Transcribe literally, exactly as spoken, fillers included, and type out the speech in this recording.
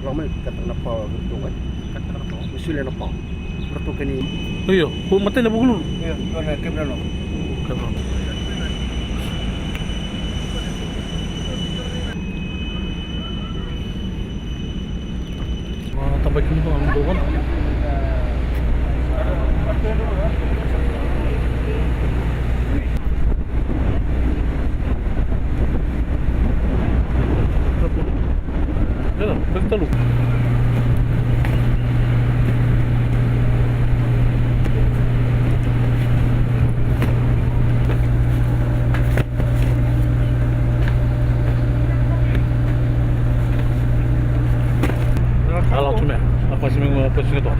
Lako mai, kataka na pawa vei ratou qai. Kataka na pawa. Me solia na pawa. Ratou kani. Io, ko matai na Vukelulu. Io, io na kebra no. Kebra no. Tabaki ni ko na dua. Ia, beka talu. Ala tu me, apa sih minggu apa sih tu?